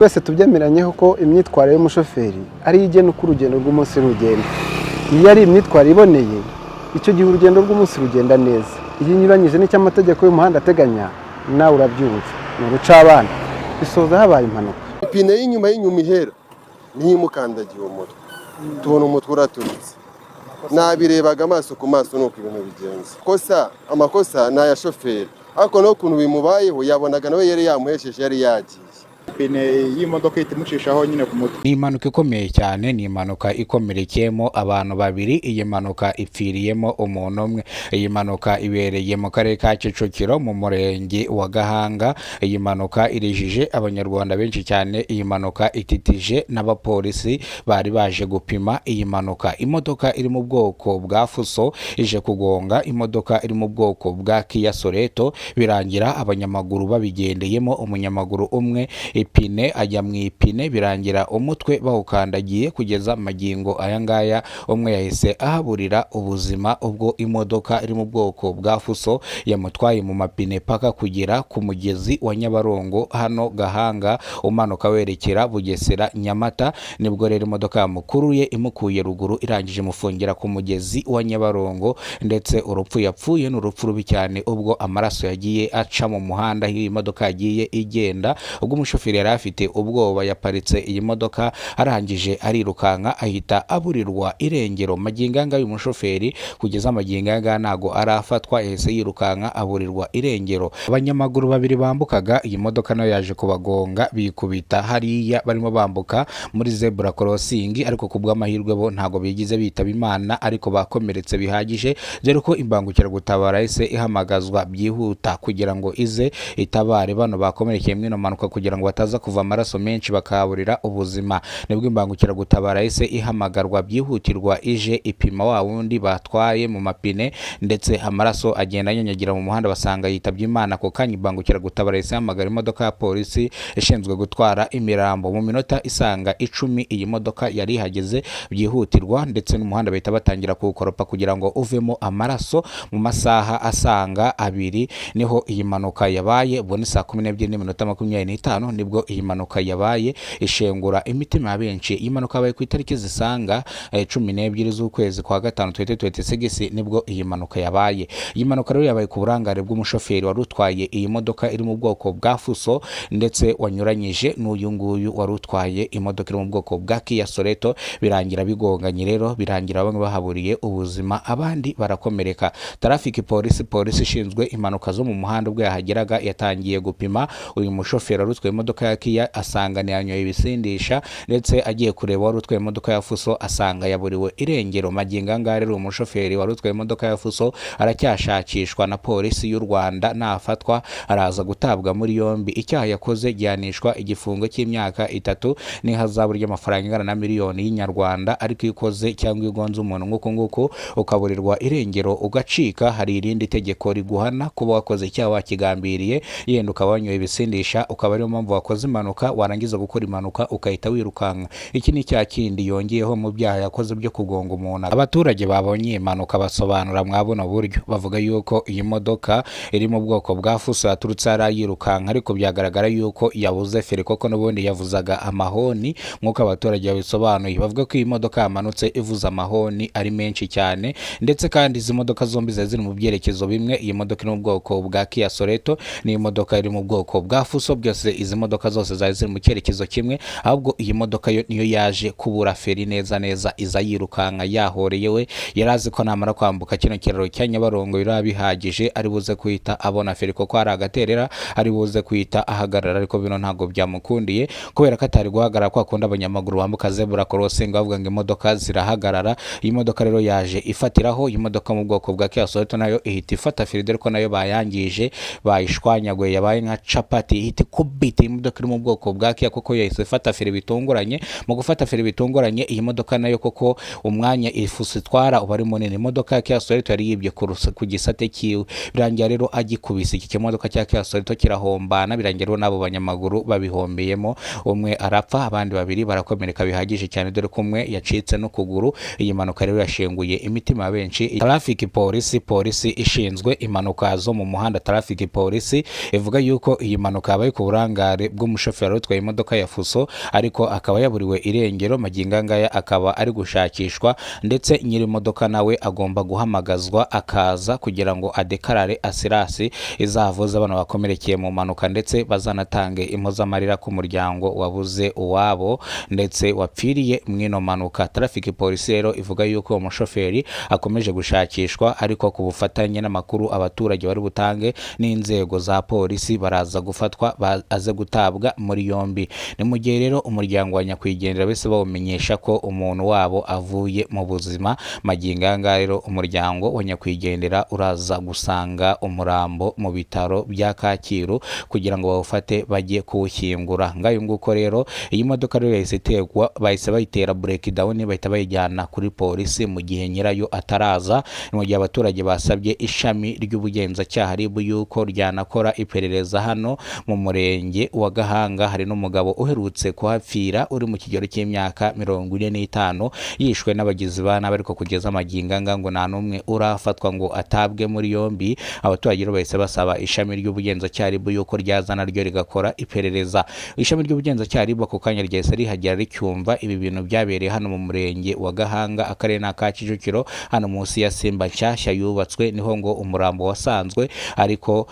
Twese tubyemeranyeho ko imyitwarire y'umushoferi ariyo igena uko urugendo rw'umunsi rugenda. Iyo ari imyitwarire iboneye, icyo gihe urugendo rw'umunsi rugenda neza. Iyo inyuranyije n'icyo amategeko y'umuhanda ateganya, nawe urabyumva, ni urucabana, bisoza habaye impanuka. Ipine y'inyuma ihera niyo imukandagiye umutwe, tubona umutwe uraturitse. Nabirebaga amaso ku maso nuko ibintu bigenze. Kosa, amakosa ni aya shoferi, ariko n'ukuntu bimubayeho yabonaga nawe yari yamuhesheje, yari yagiye. Ipine y'imodoka ihita imucishaho nyine ku mutwe. Ni impanuka ikomeye cyane, ni impanuka ikomerekeyemo abantu babiri. Iyi mpanuka ipfiriyemo umuntu umwe. Iyi mpanuka ibereye mu Karere ka Kicukiro, mu Murenge wa Gahanga. Iyi mpanuka irijije Abanyarwanda benshi cyane. Iyi mpanuka ititije n'abapolisi bari baje gupima iyi mpanuka. Imodoka iri mu bwoko bwa Fuso ije kugonga imodoka iri mu bwoko bwa Kia Sorento, birangira abanyamaguru babigendeyemo. Umunyamaguru umwe ipine ajya mu ipine, birangira umutwe bawukandagiye. Kugeza magingo aya ngaya umwe yahise ahaburira ubuzima ubwo imodoka iri mu bwoko bwa Fuso yamutwaye mu mapine paka kugera ku mugezi wa Nyabarongo hano Gahanga, umanuka werekera Bugesera, Nyamata. Nibwo rero imodoka yamukuruye imukuye ruguru, irangije imufungira ku mugezi wa Nyabarongo. Ndetse urupfu yapfuye ni urupfu rubi cyane, ubwo amaraso yagiye aca mu muhanda aho iyi modoka yagiye igenda. Ubwo umushoferi yari afite ubwoba, yaparitse iyi modoka, arangije arirukanka, ahita aburirwa irengero. Magingo aya ngaya uyu mushoferi kugeza magingo aya ngaya ntago arafatwa, yahise yirukanka aburirwa irengero. Abanyamaguru babiri bambukaga, iyi modoka nayo yaje kubagonga, bikubita hariya barimo bambuka muri zebra crossing, ariko ku bw'amahirwe bo ntago bigize bitaba Imana, ariko bakomeretse bihagije, dore ko imbangukiragutabara yahise ihamagazwa byihuta kugira ngo ize itabare bano bakomerekeye muri ino mpanuka, kugira ngo bataza kuva amaraso menshi bakahaburira ubuzima. Nibwo imbangukiragutabara yahise ihamagarwa byihutirwa, ije ipima wa wundi batwaye mu mapine, ndetse amaraso agenda anyanyagira mu muhanda, basanga yitabye Imana ako kanya. Imbangukiragutabara yahise ihamagara imodoka ya polisi ishinzwe gutwara imirambo. Mu minota isaga 10 iyi modoka yari ihageze byihutirwa, ndetse n'umuhanda bahita batangira kuwukoropa kugira ngo uvemo amaraso. Mu masaha asaga 2 niho iyi mpanuka yabaye. Ubwo ni saa 12:25 nibwo iyi mpanuka yabaye, ishengura imitima ya benshi. Iyi mpanuka yabaye ku itariki zisaga 12 z'ukwezi kwa gatanu 2026, nibwo iyi mpanuka yabaye. Iyi mpanuka rero yabaye ku burangare bw'umushoferi wari utwaye iyi modoka iri mu bwoko bwa Fuso, ndetse wanyuranyije n'uyu nguyu wari utwaye imodoka iri mu bwoko bwa Kia Sorento, birangira bigonganye. Rero birangira bamwe bahaburiye ubuzima, abandi barakomereka. Traffic polisi, polisi ishinzwe impanuka zo mu muhanda, ubwo yahageraga yatangiye gupima uyu mushoferi wari utwaye imodoka ya Kia, asanga yanyoye ibisindisha, ndetse agiye kureba wari utwaye imodoka ya Fuso asanga yaburiwe irengero. Magingo aya ngaya rero uyu mushoferi wari utwaye imodoka ya Fuso aracyashakishwa na Polisi y'u Rwanda. Nafatwa araza gutabwa muri yombi. Icyaha yakoze gihanishwa igifungo cy'imyaka 3 n'ihazabu ry'amafaranga ingana na miliyoni y'inyarwanda. Ariko iyo ukoze cyangwa iyo ugonze umuntu nk'uku nguku ukaburirwa irengero ugacika, hari irindi tegeko riguhana kuba wakoze icyaha wakigambiriye, yenda ukaba wanyoye ibisindisha, ukaba ariyo mpamvu wakoze impanuka, warangiza gukora impanuka ukahita wirukanka. Iki ni icyaha kindi yongeyeho mu byaha yakoze byo kugonga umuntu. Abaturage babonye iyi mpanuka basobanura mwa buno buryo, bavuga yuko iyi modoka iri mu bwoko bwa Fuso yaturutse hariya yirukanka, ariko byagaragara yuko yabuze feri, koko n'ubundi yavuzaga amahoni nk'uko abaturage babisobanuye. Bavuga ko iyi modoka yamanutse ivuza amahoni ari menshi cyane, ndetse kandi izi modoka zombi zari ziri mu byerekezo bimwe. Iyi modoka iri mu bwoko bwa Kia Sorento n'imodoka iri mu bwoko bwa Fuso, byose izi modoka zose zari ziri mu cyerekezo kimwe, ahubwo iyi modoka yo niyo yaje kubura feri neza neza, iza yirukanka yahoreye. We yari azi ko namara kwambuka kino kiraro cya Nyabarongo biraba bihagije, ari buze kuhita abona feri kuko hari agaterera, ari buze kuhita ahagarara. Ariko bino ntabwo byamukundiye kubera ko atari guhagarara kwa kundi abanyamaguru bambuka zebra crossing, bavuga ngo imodoka zirahagarara. Iyi modoka rero yaje ifatiraho. Iyi modoka mu bwoko bwa Kia Sorento nayo ihita ifata feri, dore ko nayo bayangije, bayishwanyaguye, yabaye nka capati, ihita ikubita iyi modoka iri mu bwoko bwa Kia, kuko yahise ifata feri bitunguranye. Mu gufata feri bitunguranye, iyi modoka nayo, koko umwanya ifuso itwara uba ari munini, imodoka ya Kia Sorento yari yibye ku gisate kiwe, birangira rero agikubise iki kimodoka cya Kia Sorento kirahombana. Birangira rero n'abo banyamaguru babihombeyemo, umwe arapfa, abandi babiri barakomereka bihagije cyane, dore ko umwe yacitse n'ukuguru. Iyi mpanuka rero yashenguye imitima ya benshi. Traffic polisi, polisi ishinzwe impanuka zo mu muhanda, traffic polisi ivuga yuko iyi mpanuka yabaye ku burangare. bw'umushoferi utwaye imodoka ya fuso, ariko akaba yaburiwe irengero. Magingo aya ngaya akaba ari gushakishwa, ndetse nyiri imodoka nawe agomba guhamagazwa akaza kugira ngo adekarare assurance izavuza abantu bakomerekeye mu mpanuka, ndetse bazanatange impozamarira ku muryango wabuze uwabo ndetse wapfiriye mw'ino mpanuka. Traffic polisi rero ivuga yuko uwo mushoferi akomeje gushakishwa, ariko ku bufatanye n'amakuru abaturage bari butange n'inzego za polisi baraza gufatwa aze gutabwa muri yombi. Ni mu gihe rero umuryango wa nyakwigendera bese bawumenyesha ko umuntu wabo avuye mu buzima. Magingo aya ngaya rero umuryango wa nyakwigendera uraza gusanga umurambo mu bitaro bya Kacyiru kugira ngo bawufate bajye kuwushyingura. Ngayo nguko rero, iyi modoka rero yahise iterwa, bahise bayitera breakdown, bahita bayijyana kuri polisi mu gihe nyirayo ataraza. Ni mu gihe abaturage basabye ishami ry'ubugenzacyaha RIB yuko ryanakora iperereza hano mu murenge wa Gahanga. Hari n'umugabo uherutse kuhapfira uri mu kigero cy'imyaka 45, yishwe n'abagizi ba nabi, ariko kugeza amagingo anga ngo nta n'umwe urafatwa ngo atabwe muri yombi. Abaturage rero bahise basaba ishami ry'ubugenzacyaha RIB yuko ryaza naryo rigakora iperereza. Ishami ry'ubugenzacyaha RIB ako kanya ryahise rihagera ricyumva ibi bintu byabereye hano mu murenge wa Gahanga, akarere ni aka Kicukiro, hano munsi ya Simba nshyashya yubatswe, niho ngo umurambo wasanzwe, ariko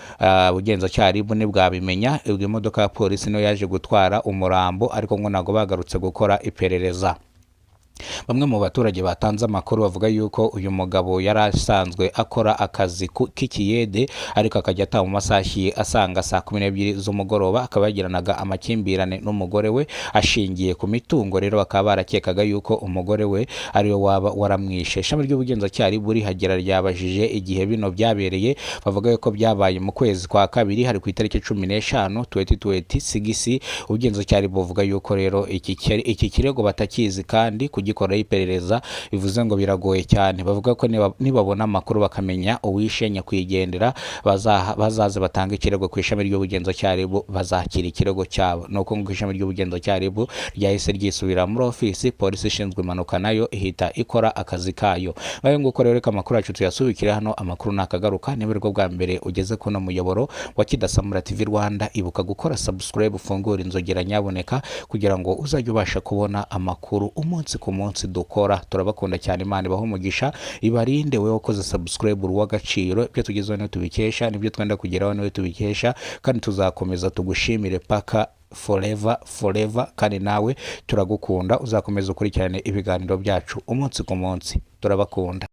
ubugenzacyaha RIB ntibwabimenya. Ubwo imodoka ya polisi niyo yaje gutwara umurambo, ariko ngo ntabwo bagarutse gukora iperereza. Bamwe mu baturage batanze amakuru bavuga yuko uyu mugabo yari asanzwe akora akazi k'ikiyede, ariko akajya ataha mu masaha asanga saa 12 z'umugoroba, akaba yagiranaga amakimbirane n'umugore we ashingiye ku mitungo. Rero bakaba barakekaga yuko umugore we ariwe waba waramwishe. Ishami ry'ubugenzacyaha RIB rihagera ryabajije igihe bino byabereye, bavuga yuko byabaye mu kwezi kwa kabiri, hari ku itariki 15 2026. Ubugenzacyaha RIB buvuga yuko rero iki kirego batakizi, kandi kugikoraho iperereza bivuze ngo biragoye cyane. Bavuga ko nibabona amakuru bakamenya uwishe nyakwigendera, bazaze batanga ikirego ku ishami ry'ubugenzacyaha RIB, bazakira ikirego cyabo. Nuko ngo ishami ry'ubugenzacyaha RIB ryahise ryisubira muri ofisi, polisi ishinzwe impanuka nayo ihita ikora akazi kayo. Ngayo nguko rero, reka amakuru yacu tuyasubikire hano. Amakuru nakagaruka. Niba aribwo bwa mbere ugeze kuno muyoboro wa Kidasamura TV Rwanda, ibuka gukora subscribe, ufungure inzogera nyaboneka, kugira ngo uzajye ubasha kubona amakuru umunsi ku munsi dukora. Turabakunda cyane, Imana ibahe umugisha, ibarinde. Wowe wakoze subscribe uri uw'agaciro. Ibyo tugezeho niwe tubikesha, nibyo twenda kugeraho niwe tubikesha, kandi tuzakomeza tugushimire paka forever forever. Kandi nawe turagukunda, uzakomeza ukurikirane ibiganiro byacu umunsi ku munsi. Turabakunda.